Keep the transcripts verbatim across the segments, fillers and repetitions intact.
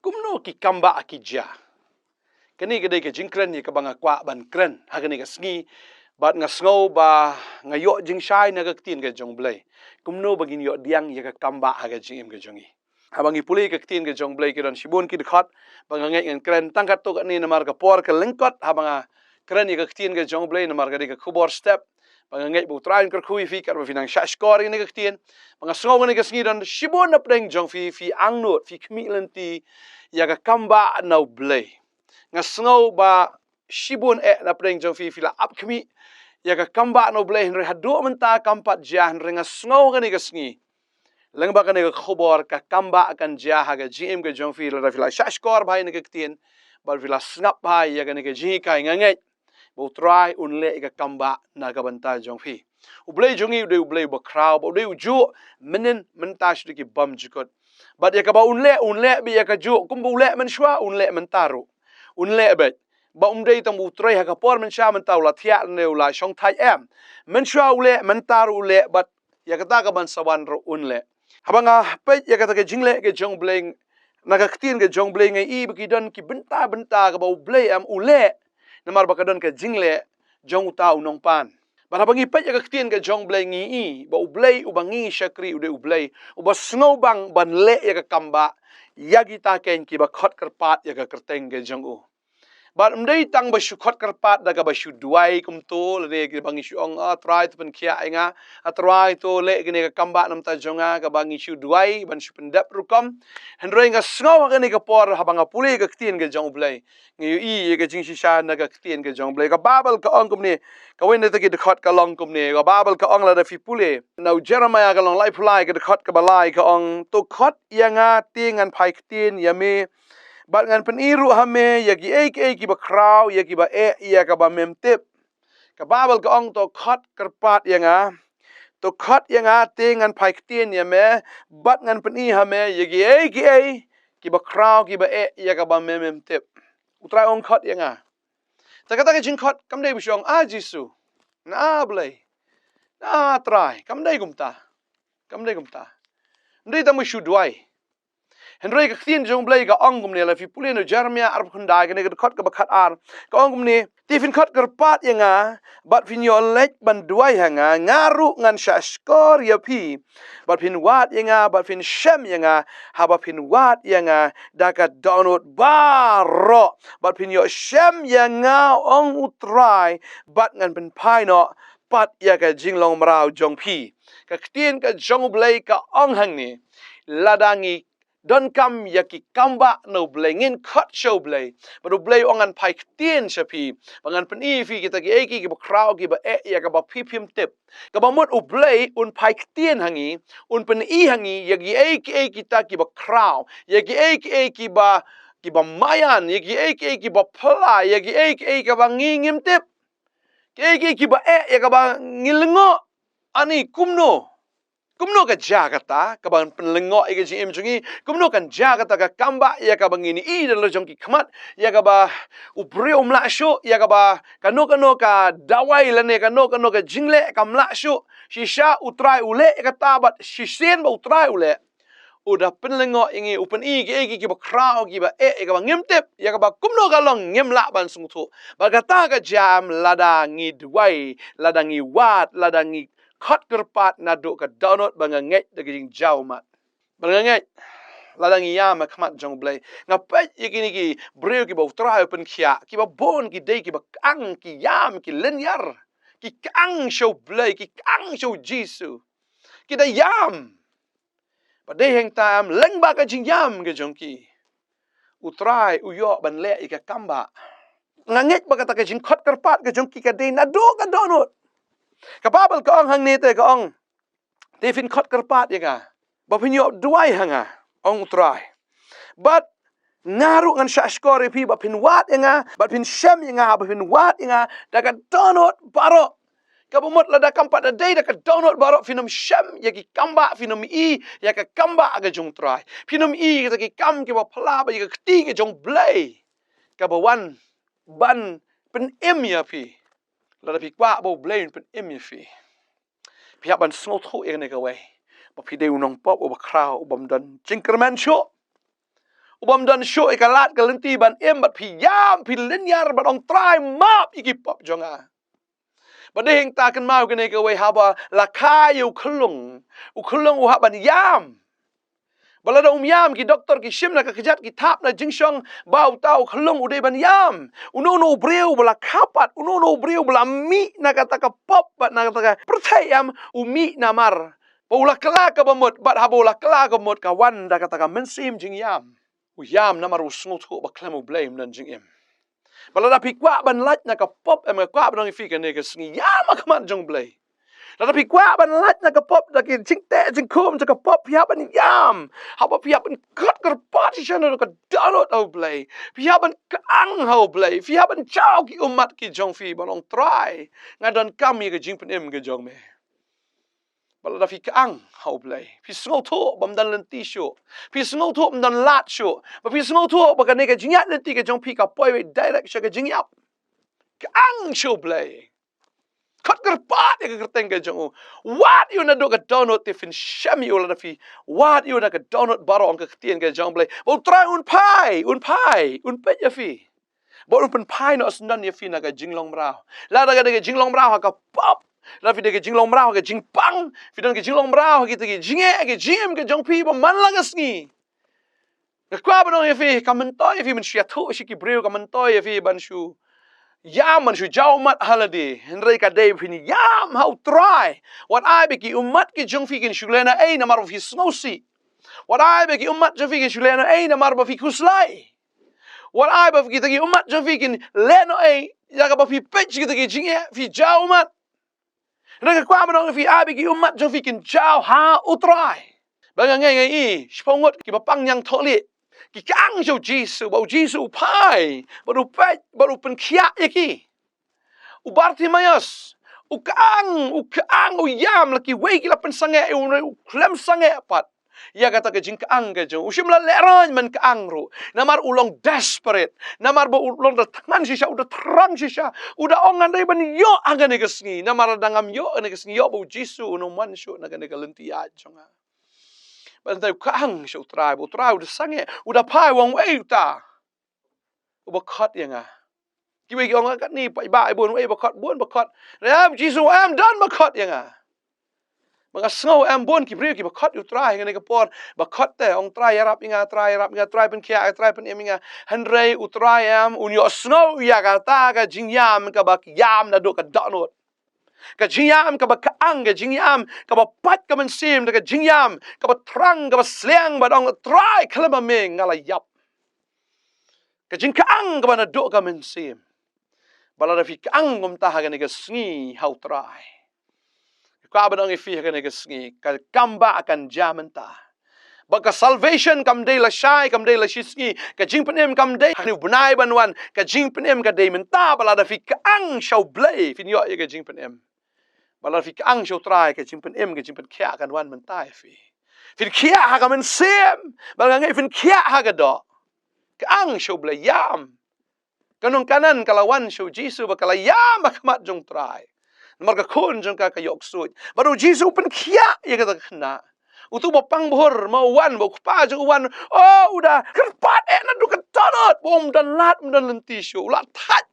Kumno ki kambah ki jia? Kane ka dei ka jingkren ïa kaba nga kwah ban kren ha kane ka sngi. Bad nga sngew ba nga ïoh jingshai na ka ktien ka jong U Blei. Kumno ba ngin ïoh pdiang ïa ka kambah ha ka jingim ka jong ngi? Haba ngi pule ka ktien ka jong U Blei, ki don shibun ki dkhot ba nga ngeit ngan kren tang katto katne namar ka por ka lyngkot. Haba nga kren ïa ka ktien ka jong U Blei namar ka dei ka khubor step ba nga ngeit ba U Trai un kyrkhu ïa phi katba phi nang shahshkor ïa kane ka ktien. Ba nga sngew kane ka sngi don shibun na pdeng jong phi, phi angnud, phi khmih lynti ïa ka kambah na U Blei. Nga sngew ba shibun eh na pdeng jong phi, phi la ap khmih ïa ka kambah na U Blei, hynrei haduh mynta kam pat jia. Hynrei nga sngew kane ka sngi, lyngba kane ka khubor, ka kambah kan jia ha ka jingim ka jong phi lada phi la shahshkor bha ïa kane ka ktien bad phi la sngap bha ïa kane ka jinghikai. Nga ngeit ba U Trai un leh ïa ka kambah na ka bynta jong phi. U Blei jong ngi u dei U Blei uba khraw, ba u dei ujuh mynhynnin, mynta, shaduh ki bymjukut. Bad ïa kaba un leh, un leh beit ïa kajuh kumba u leh mynshuwa, un leh mynta ruh. Un leh beit. Ba um dei tang ba u trei ha ka por mynshuwa, mynta u la thiah ne u la shongthait, em. Mynshuwa u leh, mynta ruh u leh, bad ïa kata kaban sa wan ruh un leh. Haba nga peit ïa kata ka jingleh ka jong U Blei, na ka ktien ka jong U Blei, nga i ba ki don ki bynta bynta kaba U Blei, em, u leh. Namar ba ka don ka jingleh jong uta u nongpan. Bad haba ngi peit ïa ka ktien ka jong U Blei, ngi i ba U Blei uba ngi shakri u dei U Blei uba sngewbang ban leh ïa ka kambah ïa kita keiñ kiba khot kyrpad ïa ka kyrteng ka jong u. Bad ym dei tang ba shu khot kyrpad da kaba shu duwai kumto, lane kiba ngi shu ong, "Ah Trai, to pynkhiah ïa nga. Ah Trai, to leh kane ka kambah na bynta jong nga," kaba ngi shu duwai ban shu pyndep rukom. Hynrei nga sngew ha kane ka por haba nga pule ka ktien ka jong U Blei, nga ïohi ïa ka jingshisha na ka ktien ka jong U Blei. Ka Baibl ka ong kumne, kawei na kita ki dkhot ka long kumne. Ka Baibl ka ong, lada phi pule na u Jeremaïah ka lynnong laiphew lai, ka dkhot kaba lai, ka ong, "To khot ïa nga te ngan phai ktien ïa me, bad ngan pyni ruh ha me ïa kiei kiei kiba khraw, ïa kiba eh, ïa kaba mem tip." Ka Baibl ka ong, "To khot kyrpad ïa nga. To khot ïa nga te ngan phai ktien ïa me, bad ngan pyni ha me ïa kiei kiei kiba khraw, kiba eh, ïa kaba mem tip." U Trai ong, "Khot ïa nga." Te kata ka jingkhot kam dei ba shu ong, "Ah Jisu, na Blei, na Trai." Kam dei kumta. Kam dei kumta. Ym dei tang ba shu duwai. Hynrei ka ktien jong U Blei ka ong kumne, lada phi pule na u Jeremaïah arphew khyndai, kane ka dkhot kaba khatar, ka ong kumne, "Te phin khot kyrpad ïa nga bad phin ïoh leit ban duwai ha nga, nga ruh ngan shahshkor ïa phi, bad phin wad ïa nga, bad phin shem ïa nga, haba phin wad ïa nga da ka dohnud baroh, bad phin ïoh shem ïa nga, ong U Trai, bad ngan pynphai noh pat ïa ka jinglong mraw jong phi." Ka ktien ka jong U Blei ka ong hangne, lada ngi donkam ïa ki kambah na U Blei, ngin khot sha U Blei, bad U Blei u ong, "Ngan phai ktien sha phi, ba ngan pyni ïa phi kita kiei kiei kiba khraw, kiba eh, ïa kaba phi phim tip." Kaba mut U Blei un phai ktien ha ngi, un pyni ha ngi ïa kiei kiei kita kiba khraw, ïa kiei kiei kiba, kiba maïan, ïa kiei kiei kiba phylla, ïa kiei kiei kaba ngi ngim tip. Kiei kiei kiba eh, ïa kaba ngi lyngngoh. Ani kumno? Kumno ka jia kata kaban pynlyngngoh ïa ka jingim jong ngi? Kumno kan jia kata ka kambah ïa kaba ngin ïohi da la jong ki khmat, ïa kaba u briew um lah shuh, ïa kaba kano kano ka dawai lane kano kano ka jingleh kam lah shuh? Shisha U Trai u leh ïa kata, bad shisien ba U Trai u leh, u da pynlyngngoh ïa ngi, u pyni kiei kiei kiba khraw, kiba eh, ïa kaba ngim tip, ïa kaba kumno ka long ngim lah ban sngewthuh. Bad kata ka jia lada ngi duwai, lada ngi wad, lada ngi khot kyrpad naduh ka dohnud, ba nga ngeit da ka jingjaw mat. Ba nga ngeit lada ngi ïam ha khmat jong U Blei. Nga peit ïa kine ki briew kiba U Trai u pynkhiah, kiba bun ki dei kiba kang, ki ïam, ki lynñiar, ki kang sha U Blei, ki kang sha U Jisu. Ki da ïam. Bad dei hangta em, lyngba ka jingïam ka jong ki, U Trai u ïoh ban leh ïa ka kambah. Nga ngeit ba kata ka jingkhot kyrpad ka jong ki ka dei naduh ka dohnud. Ka Baibl ka ong hangne te, ka ong, "Te phin khot kyrpad ïa nga, ba phin ïoh duwai ha nga," ong U Trai, "bad nga ruh ngan shahshkor ïa phi, ba phin wad ïa nga, bad phin shem ïa nga, ba phin wad ïa nga da ka dohnud baroh." Kaba mut lada kam pat da dei da ka dohnud baroh, phin ym shem ïa ki kambah, phin ym i ïa ka kambah ka jong U Trai, phin ym i ïa kita ki kam kiba phylla, ba ïa ka kti ka jong U Blei kaba wan ban pynim ïa phi. Lada phi kwah ba U Blei un pynim ïa phi, phi hap ban sngewthuh ïa kane kawei, ba phi dei u nongpop uba khraw, u bym don jingkyrmen shuh, U bym don shuh ïa ka lad ka lynti ban im, bad phi ïam, phi lyniar, bad ong Trai map ïa ki pop jong nga. Bad dei hangta kynmaw kane kawei, haba la kha ïa u khyllung, u khyllung u hap ban ïam. Bad lada um ïam, ki doktor ki shim na ka kjat, ki thap na jingshong ba uta u khyllung u dei ban ïam. Uno uno u briew ba la kha pat, uno uno u briew ba la mih na kata ka pop bad na kata ka pyrthei ïam, u mih namar ba u la kylla kaba mut, bad haba u la kylla kaba mut ka wan da kata ka mynsiem jingïam. U ïam namar u sngewthuh ba khlem U Blei ym don jingim. Bad lada phi kwah ban lait na ka pop, em, nga kwah ban ong ïa phi kane ka sngi, ïam ha khmat jong U Blei. Lada phi kwah ban lait na ka pop, da ki jingteh jingkhum jong ka pop, phi hap ban ïam. Haba phi hap ban khot kyrpad shisha na ka dohnud ha U Blei. Phi hap ban kyang ha U Blei. Phi hap ban jaw ki ummat ki jong phi ban ong Trai, nga donkam ïa ka jingpynim ka jong me. Bad lada phi kyang ha U Blei, phi sngewthuh ba ym don lynti shuh, phi sngewthuh ba ym don lad shuh, ba phi sngewthuh ba kane ka jingïaid lynti ka jong phi ka poi wei direct sha ka jingïap, kyang sha U Blei. Khot kyrpad ïa ka kyrteng ka jong u. Wad ïa u naduh ka dohnud te phin shem ïa u. Lada phi wad ïa u na ka dohnud baroh, ong ka ktien ka jong U Blei ba U Trai un phai, un phai, un peit ïa phi. Bad un pynphai noh syndon ïa phi na ka jinglong mraw. Lada ka dei ka jinglong mraw ha ka pop, lada phi dei ka jinglong mraw ha ka jingpang, phi don ka jinglong mraw ha kita ki jingeh, ka jingim ka jong phi ba man la ka sngi. Nga kwah ban ong ïa phi, ka myntoi ïa phi ban shu ïathuh sha ki briew, ka myntoi ïa phi ban shu ïam, ban shu jaw ummat ha lade. Hynrei ka dei phin ïam ha U Trai. Wat ai ba ki ummat ki jong phi kin shu leh noh ei namar ba phi sngewsih. Wat ai ba ki ummat jong phi kin shu leh noh ei namar ba phi khuslai. Wat ai ba kita ki ummat jong phi kin leh noh ei ïa kaba phi peit kita ki jingeh, phi jaw ummat. Nga kwah ban ong ïa phi, ai ba ki ummat jong phi kin jaw ha U Trai. Ba nga ngeit, nga i, shiphew ngut kiba pang ñiangthohlieh ki kyang sha U Jisu, ba U Jisu u phai bad u peit bad u pynkhiah ïa ki. U Bartimaeus u kyang, u kyang, u ïam, la kiwei ki la pynsangeh ïa u, u khlem sangeh pat ïa kata ka jingkyang ka jong u. U shym la lehraiñ ban kyang ruh namar u long desperate, namar ba u long da thngan shisha, u da thrang shisha, u da ong, ngan dei ban ïoh ha kane ka sngi, namar lada ngam ïoh ha kane ka sngi, ïoh ba U Jisu un ym wan shuh na kane ka lynti ïaid jong nga. Bad hynrei u kyang sha U Trai, ba U Trai u da sangeh, u da phai, u ong, uei uta uba khot ïa nga? Kiwei ki ong, katne paidbah, bun, uei ba khot, bun ba khot. Em, Jisu, em, don ba khot ïa nga. Ba nga sngew em bun ki briew kiba khot ïa U Trai ha kane ka por, ba khot te, ong, Trai ïarap ïa nga, Trai ïarap ïa nga, Trai pynkhiah, Trai pynim ïa nga. Hynrei U Trai em, un ïohsngew ïa kata ka jingïam kaba ïam naduh ka dohnud. Ka jingïam kaba kyang, ka jingïam kaba pait ka mynsiem, da ka jingïam kaba thrang, kaba sliang, bad ong, Trai, khlem ma me nga la ïap. Ka jingkyang kaba naduh ka mynsiem. Bad lada phi kyang kumta ha kane ka sngi ha U Trai, kwah ban ong ïa phi ha kane ka sngi, ka kam ba kan jia mynta. Ba ka salvation kam dei lashai, kam dei lashisngi. Ka jingpynim kam dei ha une u bnai ban wan. Ka jingpynim ka dei mynta, bad lada phi kyang sha U Blei phin ïoh ïa ka jingpynim. Bad lada phi kyang sha U Trai, ka jingpynim, ka jingpynkhiah kan wan mynta ïa phi. Phin khiah ha ka mynsiem, bad nga ngeit phin khiah ha ka doh. Kyang sha U Blei, ïam. Ka nong Kanan ka la wan sha U Jisu bad ka la ïam ha khmat jong U Trai, namar ka khun jong ka ka ïoh ksuid. Bad U Jisu u pynkhiah ïa kata ka khynnah. Utu u bapang bhur ma u wan, ba u kpa jong u wan, oh, u da kyrpad eh naduh ka dohnud, ba um don lad, um don lynti shuh, u la thait.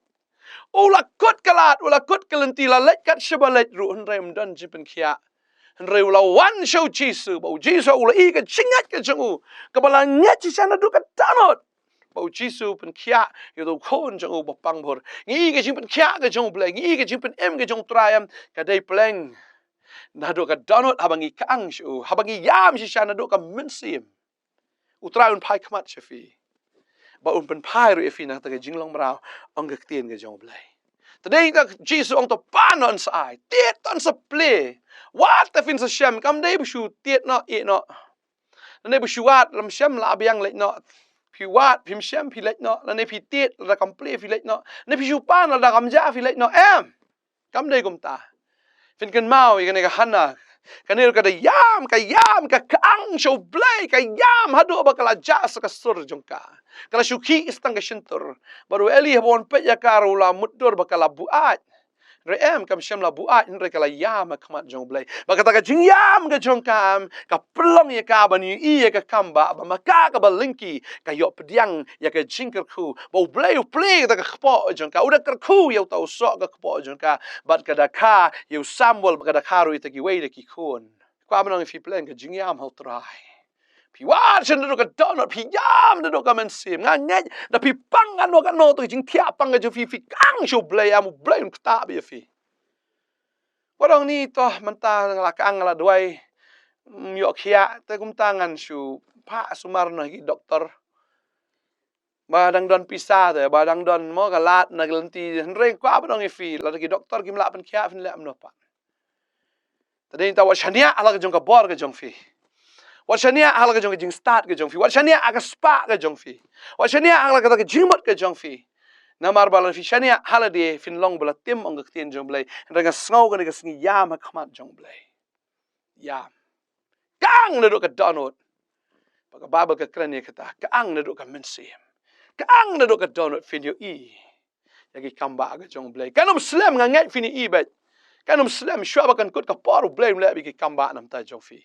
U la kut ka lad, u la kut ka lynti, la leit kat shaba leit ruh, hynrei um don jingpynkhiah. Hynrei u la wan sha U Jisu, ba U Jisu u la ïohi ka jingngeit ka jong u, kaba la ngeit shisha naduh ka dohnud. Ba U Jisu u pynkhiah ïa utu u khun jong u bapang bhur. Ngi ïohi ka jingpynkhiah ka jong U Blei, ngi ïohi ka jingpynim ka jong U Trai em, ka dei pleng naduh ka dohnud, haba ngi kyang sha u, haba ngi ïam shisha naduh ka mynsiem. U Trai un phai khmat sha phi. Ba un pynphai ruh ïa phi na kata ka jinglong mraw, ong ka ktien ka jong U Blei. Te dei da Jisu ong to pan noh yn sa ai, tied to yn sa plie. Wat te phin sa shem, kam dei ba shu tied noh, ïeh noh. Lane ba shu wad, lym shem la biang leit noh. Phi wad, phim shem phi leit noh. Lane phi tied, lada kam plie phi leit noh. Lane phi shu pan, lada kam jia phi leit noh. Em. Kam dei kumta. Phin kynmaw ïa kane ka Hana. Kane ruh ka da ïam, ka ïam, ka kyang sha U Blei, ka ïam haduh ba ka la jah sa ka sur jong ka. Ka la shu khih sa tang ka shyntur. Bad u Eli haba u wan peit ïa ka ruh u la mutdur ba ka la buaid. Hynrei em, kam shym la buaid, hynrei ka la ïam ha khmat jong U Blei. Bad kata ka jingïam ka jong ka, em, ka pynlong ïa ka ban ïohi ïa ka kam ba, ba ma ka kaba lyngkhi, ka ïoh pdiang ïa ka jingkyrkhu ba U Blei u plie kata ka kpoh jong ka, u da kyrkhu ïa uta u soh ka kpoh jong ka, bad ka da kha ïa u Samuel, bad ka da kha ruh ïa kita kiwei de ki khun. Kwah ban ong ïa phi, pynlong ka jingïam ha U Trai. Phi wad sha naduh ka dohnud, phi ïam naduh ka mynsiem. Nga ngeit da phi pang kano kano, to ka jingthiah pang ka jong phi, phi kang sha U Blei, em, U Blei un ktah bha ïa phi. Wat ong ni to mynta nga la kang, nga la duwai, mm, ïoh khiah, te kumta ngan shu phah sumar na ki doktor ba dang don pisa, te ba dang don mo ka lad na ka lynti. Hynrei kwah ban ong ïa phi, lada ki doktor kim lah pynkhiah, phin leh kumno pat? Te dei nangta wat shaniah ha la ka jong ka bor ka jong phi. Wat shaniah ha la ka jong ka jingstad ka jong phi. Wat shaniah ha ka spah ka jong phi. Wat shaniah ha la ka jingmut ka jong phi. Namar ba lada phi shaniah ha lade, phin long ba la tim, ong ka ktien jong U Blei. Hynrei nga sngew kane ka sngi, ïam ha khmat jong U Blei. Ïam. Kang naduh ka dohnud. Ba ka Baibl ka kren ïa kata, kang naduh ka mynsiem. Kang naduh ka dohnud, phin ïohi ïa ki kam ba ka jong U Blei. Kan ym slem, nga ngeit phin ïohi beit. Kan ym slem, shuwa ba kan kut ka por, U Blei un leh bad ki kam ba na bynta jong phi.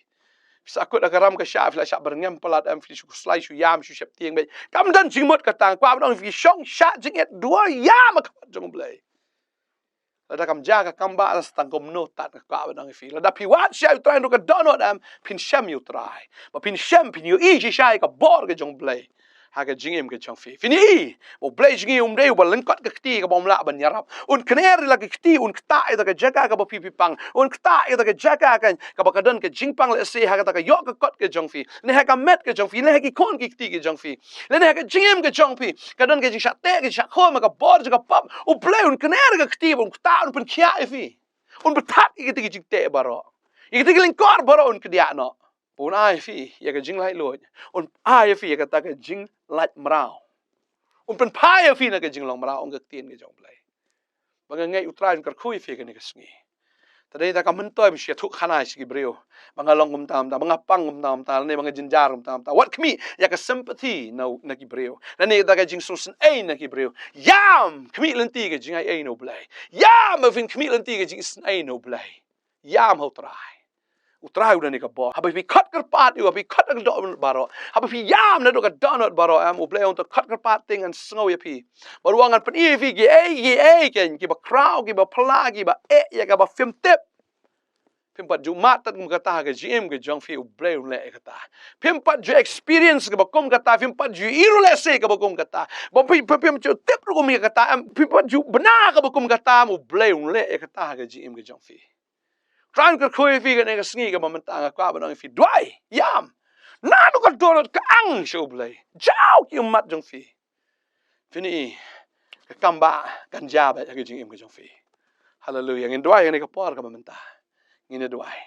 Phi sa kut ha ka ram ka shah, phi la shah byrngem palat, em, phi shu khuslai, shu ïam, shu sheptieng beit. Kam don jingmut kata. Kwah ban ong ïa phi, shong shah jingit, duwai, ïam ha khmat jong U Blei. Lada kam jia ka kam ba, sa tang kumno tad, nga kwah ban ong ïa phi, lada phi wad shisha ïa U Trai naduh ka dohnud, em, phin shem ïa U Trai. Ba phin shem, phin ïohi shisha ïa ka bor ka jong U Blei ha ka jingim ka jong phi. Phin ïohi ba U Blei jong ngi um dei uba lyngkot ka kti kaba um lah ban ïarap. Un kner ïa la ka kti, un ktah ïa kata ka jaka kaba phi, phi pang. Un ktah ïa kata ka jaka ka, kaba ka don ka jingpang lehse ha kata ka ïoh ka kot ka jong phi, ne ha ka met ka jong phi, ne ha ki khun ki kti ki jong phi, ne ha ka jingim ka jong phi. Ka don ka jingshah teh, ka jingshah khum ha ka bor jong ka pop. U Blei un kner ïa ka kti, un ktah, un pynkhiah ïa phi. Un pynthat ïa kita ki jingteh baroh, ïa kita ki lyngkor baroh un kdiah noh. Un ai ïa phi ïa ka jinglaitluid. Un ai ïa phi ïa kata ka jinglait mraw. Un pynphai ïa phi na ka jinglong mraw, ong ka ktien ka jong U Blei. Ba nga ngeit U Trai un kyrkhu ïa phi kane ka sngi. Te dei nangta kam myntoi ban shu ïathuh khana sha ki briew ba nga long kumta kumta, ba nga pang kumta kumta, lane ba nga jynjar kumta kumta. Wat khmih ïa ka sympathy na, na ki briew, lane ïa ka jingsngewsynei na ki briew. Ïam, khmih lynti ka jingaiei na U Blei. Ïam, ba phin khmih lynti ka jingisynei na U Blei. Ïam ha U Trai. U Trai u don ïa ka bor. Haba phi khot kyrpad ïa u, haba phi khot ka dohnud baroh, haba phi ïam naduh ka dohnud baroh, em, U Blei un to khot kyrpad te ngan sngew ïa phi. Bad ruh ngan pyni ïa phi kiei kiei kein kiba khraw, kiba phylla, kiba eh ïa kaba phim tip. Phim pat ju mad tad kum kata ha ka jingim ka jong phi, U Blei un leh ïa kata. Phim pat ju experience kaba kum kata, phim pat ju ïohi ruh lehse kaba kum kata. Ba phi, phi, phim ju tip ruh kum ïa kata, em, phim pat ju bna kaba kum kata, em, U Blei un leh ïa kata ha ka jingim ka jong phi. Trai un kyrkhu ïa phi kane ka sngi kaba mynta, nga kwah ban ong ïa phi, duwai, ïam. Naduh ka dohnud, kang sha U Blei. Jaw ki ummat jong phi. Phin ïohi ka kam ba kan jia beit ha ka jingim ka jong phi. Haleluia. Ngin duwai kane ka por kaba mynta. Ngin ïa duwai.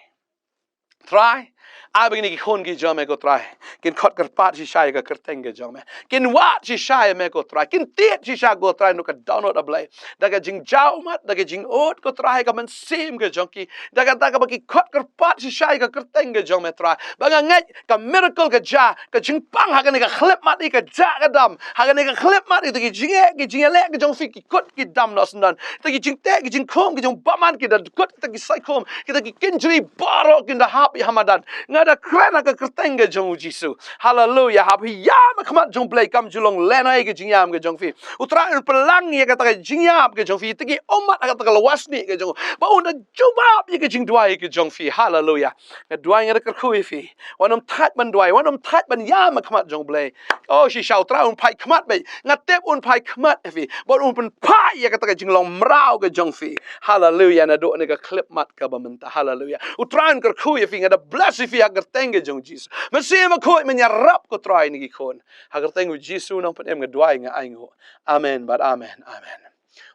Trai, ai ba kine ki khun ki jong me ko Trai, kin khot kyrpad shisha ïa ka kyrteng ka jong me. Kin wad shisha ïa me ko Trai. Kin tied shisha ko Trai naduh ka dohnud, A Blei, da ka jingjaw ummat, da ka jingud ko Trai, ka mynsiem ka jong ki, da kata kaba ki khot kyrpad shisha ïa ka kyrteng ka jong me Trai. Ba nga ngeit ka miracle ka jia, ka jingpang ha kane ka khyllipmat hi ka jah ka dam, ha kane ka khyllipmat hi kita ki jingeh, ki jingïaleh ka jong phi ki kut ki dam noh syndon. Kita ki jingteh, ki jingkhum, ki jingbymman ki da kut, kita ki saikhum, kita ki kynjri baroh kin da hap ïa ha madan. Nga da kren ha ka kyrteng ka jong U Jisu. Haleluia. Haba phi ïam ha khmat jong U Blei, kam ju long lehnoh ïa ka jingïam ka jong phi. U Trai un pynlang ïa kata ka jingïap ka jong phi, kita ki ummat ha kata ka lawasnieh ka jong u, ba un da jubab ïa ka jingduwai ka jong phi. Haleluia. Nga duwai, nga da kyrkhu ïa phi, wat nym thait ban duwai, wat nym thait ban ïam ha khmat jong U Blei. Oh, shisha U Trai un phai khmat beit. Nga tip un phai khmat ïa phi, bad un pynphai ïa kata ka jinglong mraw ka jong phi. Haleluia. Naduh kane ka khyllipmat kaba mynta. Haleluia. U Trai un kyrkhu ïa phi. Nga da bless ïa phi ha ka kyrteng ka jong U Jisu. Mynsiem Bakhuid, men ïarap ko Trai na ki khun. Ha ka kyrteng U Jisu Nongpynim nga duwai, nga ainguh. Amen bad amen. Amen.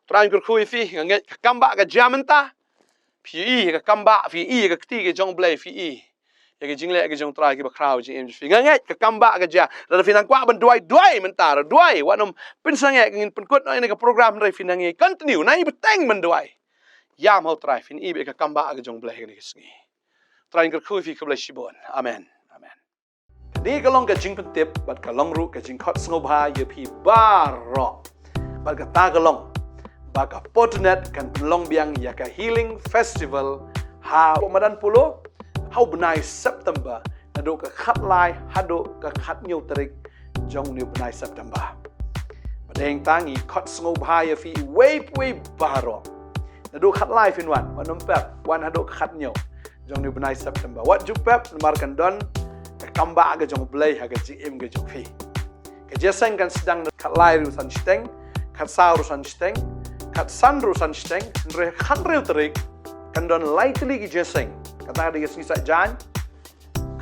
U Trai un kyrkhu ïa phi. Nga ngeit ka kam ba ka jia mynta, phi ïohi ïa ka kam ba, phi ïohi ïa ka kti ka jong U Blei, phi ïohi ïa ka jingleh ka jong U Trai kiba khraw ha ka jingim jong phi. Nga ngeit ka kam ba ka jia. Lada phi nang kwah ban duwai, duwai mynta ruh, duwai. Wat nym pynsangeh, ngin pynkut noh ïa kane ka program, hynrei phi nang ïa continue, nang ïa bteng ban duwai. Ïam ha U Trai, phin ïohi beit ïa ka kam ba ka jong U Blei ha kane ka sngi. U Trai un kyrkhu ïa phi, khublei shibun. Amen. Amen. Kane ka long ka jingpyntip bad ka long ruh ka jingkhot sngewbha ïa phi baroh. Bad kata ka long ba ka Portnet kan pynlong biang ïa ka Healing Festival hapoh madan Polo ha u bnai September, naduh ka khatlai haduh ka khathynñiew tarik jong une u bnai September. Bad hangta ngi khot sngewbha ïa phi uwei pa uwei baroh. Naduh khatlai phin wan, wat nym pep, wan haduh ka khathynñiew jong une u bnai September. Wat ju pep namar kan don ka kam ba ka jong U Blei ha ka jingim ka jong phi. Ka jingïaseng kan sdang naduh khatlai ruh san shiteng, khatsaw ruh san shiteng, khatsan ruh san shiteng, hynrei khathynriew tarik kan don lai tylli ki jingïaseng. Kata ka dei ka sngi Saitjaiñ,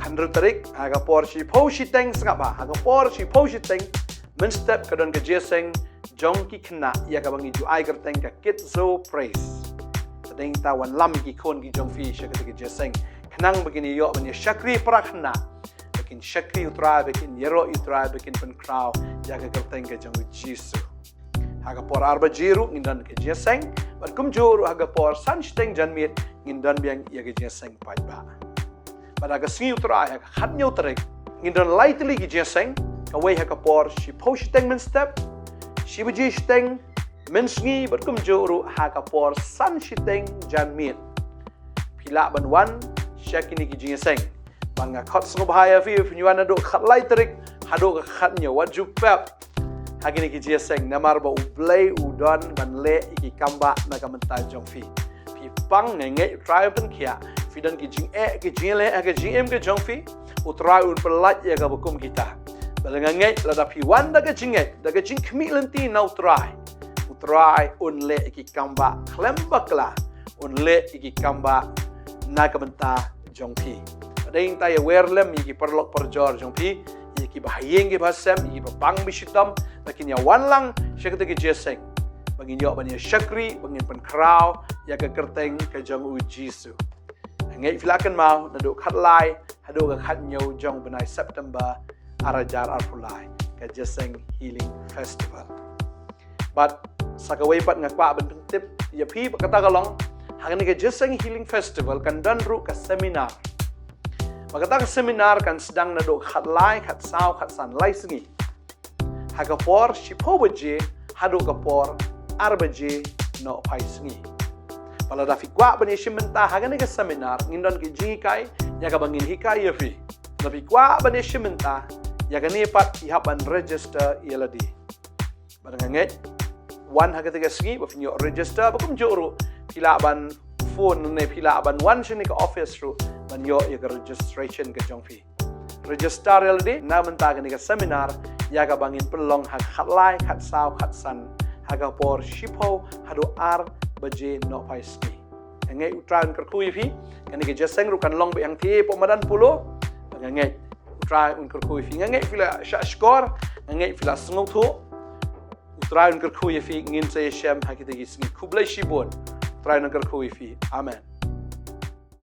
khathynriew tarik, ha ka por shiphew shiteng sngap bha, ha ka por shiphew shiteng mynstep ka don ka jingïaseng jong ki khynnah ïa kaba ngi ju ai kyrteng ka Kids Zoo Praise. Bad hangta wanlam ïa ki khun ki jong phi sha kata ka jingïaseng khnang ba kin ïoh ban ïa shakri para khynnah, ba kin shakri U Trai, ba kin ïaroh ïa U Trai, ba kin pynkhraw ïa ka kyrteng ka jong U Jisu. Ha ka por ar baje ruh ngin don ka jingïaseng, bad kumjuh ruh ha ka por san shiteng janmiet ngin don biang ïa ka jingïaseng paidbah. Bad ha ka sngi U Trai ha ka khathynñiew tarik ngin don lai tylli ki jingïaseng, kawei ha ka por shiphew shiteng mynstep, shi baje shiteng mynsngi, bad kumjuh ruh ha ka por san shiteng janmiet. Phi lah ban wan sha kine ki jingïaseng. Bad nga khot sngewbha ïa phi, phin wan naduh khatlai tarik haduh ka khathynñiew, wat ju pep ha kine ki jingïaseng, namar ba U Blei u don ban leh ïa ki kam ba na ka bynta jong phi. Phi pang, nga ngeit U Trai un pynkhiah. Phi don ki jingeh ki jingïaleh ha ka jingim ka jong phi, U Trai un pyllait ïa kaba kum kita. Bad nga ngeit lada phi wan da ka jingngeit, da ka jingkhmih lynti na U Trai, U Trai un leh ïa ki kam ba khlem bakla, un leh ïa ki kam ba na ka bynta jong phi. Bad hangta ïawer lem ïa ki paralok parajor jong phi, ïa kiba ha ïing kiba ha sem, ïa kiba pang ba shitom, ba kin ïa wan lang sha kata ka jingïaseng, ba ngin ïoh ban ïa shakri, ba ngin pynkhraw ïa ka kyrteng ka jong U Jisu. Nga ngeit phi la kynmaw, naduh khatlai haduh ka khathynñiew jong u bnai September ar hajar arphew lai, ka jingïaseng Healing Festival. Bad sa kawei pat nga kwah ban pyntip ïa phi ba kata ka long, ha kane ka jingïaseng Healing Festival kan don ruh ka seminar. Bad kata ka seminar kan sdang naduh khatlai, khatsaw, khatsan, lai sngi, ha ka por shiphew baje haduh ka por ar baje nohphai sngi. Bad lada phi kwah ban ïashim bynta ha kane ka seminar, ngin don ka jinghikai ïa kaba ngin hikai ïa phi. Lada phi kwah ban ïashim bynta ïa kane pat, phi hap ban register ïa lade. Bad nga ngeit, wan ha kata ka sngi ba phin ïoh register, bad kumjuh ruh phi lah ban phone ne phi lah ban wan shane ka office ruh ban ïoh ïa ka registration ka jong phi. Register ïa lade na bynta kane ka seminar ïa kaba ngin pynlong ha ka khatlai, khatsaw, khatsan, ha ka por shiphew haduh ar baje nohphai sngi. Nga ngeit U Trai un kyrkhu ïa phi. Kane ka jingïaseng ruh kan long beit hangtei hapoh madan Polo. Nga ngeit U Trai un kyrkhu ïa phi. Nga ngeit phi la shah shkor, nga ngeit phi la sngewthuh. U Trai un kyrkhu ïa phi, ngin sa ïashem ha kita ki sngi. Khublei shibun. U Trai un kyrkhu ïa phi. Amen.